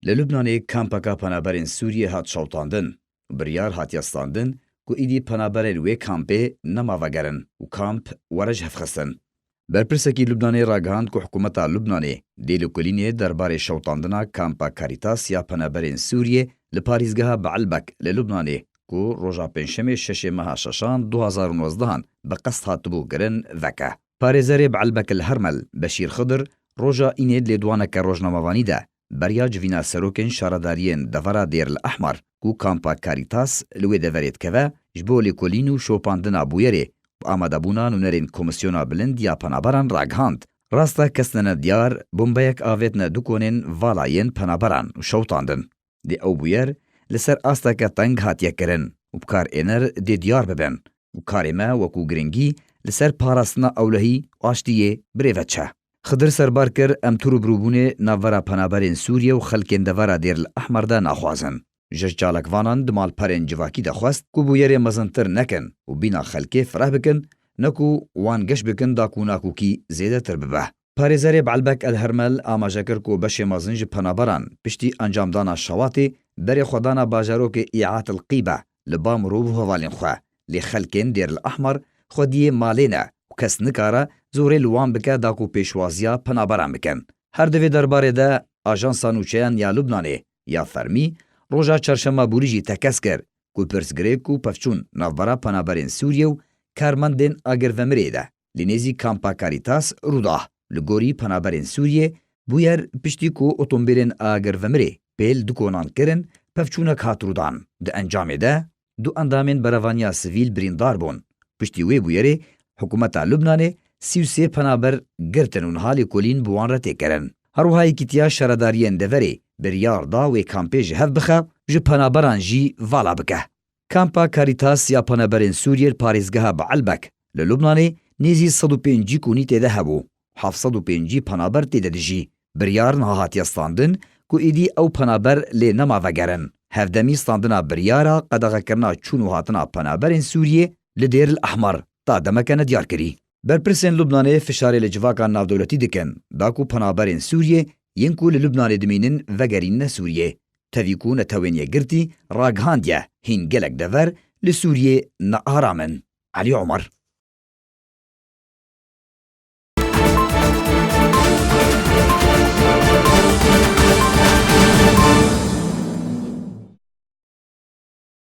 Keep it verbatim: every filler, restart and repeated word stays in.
Li Lubnanê kampeka penaberên Sûriyê hat şewtandin û biryar hatiye standin ku êdî penaberên wê kampê nema vegerin û kamp were ji hev xistin. Berpirsekî Lubnanê ragihand ku hikûmeta Lubnanê dê lêkolînê derbarê şewtandina kampa Caritas ya penaberên Sûriyê li parêzgeha Beelbek li Lubnanê ku roja Pêncşemê şeşê meha şeşan du hazar û nozdehan bi qest hatibû kirin, veke. Parêzerê Beelbek El Hermel Beşîr Xidir roja Înê di lêdwaneke rojnamevanî de beriya civîna serokên şaredariyên devera Dêr El Ehmar ku kampa Caritas li wê deverê dikeve, ji bo lêkolîn û şopandina bûyerê bi amadebûna nûnerên Komîsyona Bilind ya Penaberan ragihand. Rast e, kesnene diyar, bombeyek avêtine du konên vala yên penaberan û şewtandin. Dê ew bûyer li ser asteke teng hatiye kirin û bi kar êner dê diyar bibin û karê me wekû giringî li ser parastina ewlehî û aştiyê birêve diçe. Xidir serbar kir, em tu rûbirûbûnê navbera penaberên Sûriye û xelkên devera Dêr El Ehmer de naxwazin. Ji çalakvanan di malperên civakî de xwest ku bûyerê mezintir nekin û bîna xelkê fireh bikin, ne ku wan geş bikin da ku nakokî zêdetir bibe. Parêzerê Beelbek El Hermel amaje kir ku beşê mezin ji penaberan piştî encamdana şewatê berê xwedana bajarokê Îat El Qîbe li ba mirov û hevalên xwe, lê xelkên Dêr El Ehmer xwediyê malê ne û kes nikare zorê li wan bike da ku pêşwaziya penaberan bikin. Her di vê derbarê de Ajansa Nûçeyan ya Lubnanê ya fermî roja çarşema borî jî tekez kir ku pirsgirêk û pevçûn navbera penaberên Sûriye û karmendên agirvemirê de li nêzî kampa Caritas rû da. Li gorî penaberên Sûriye, bûyer piştî ku otomobîlên agirvemirê pêl du konan kirin, pevçûnek hat rûdan. Di encamê de du endamên berevaniya sivîl birîndar bûn. Piştî wê bûyerê, hikûmeta Lubnanê sî û sê penaber girtin û niha lêkolîn bi wan re tê kirin. Her wiha Yekîtiya Şaredariyên Deverê biryar da wê kampê ji hev bixe, ji penaberan jî vala bike. Kampa Caritas ya penaberên Sûriyê li parêzgeha Beelbek li Lubnanê nêzî sed û pêncî konî tê de hebû, heft sed û pêncî penaber tê de dijî. Biryar niha hatiye standin ku êdî ew penaber lê nema vegerin. Hevdemî standina biryara qedexekirina çûn û hatina penaberên Sûriyê li Dêr El Ehmer ta demeke nediyar kirî. Berpirsên Lubnanê fişarê li civaka navdewletî dikin da ku penaberên Sûriyê yên ku li Lubnanê dimînin vegerînine Sûriyê. Tevî ku Netewên Yekgirtî ragihandiye hîn gelek dever li Sûriyê nearam in. Elî Omer.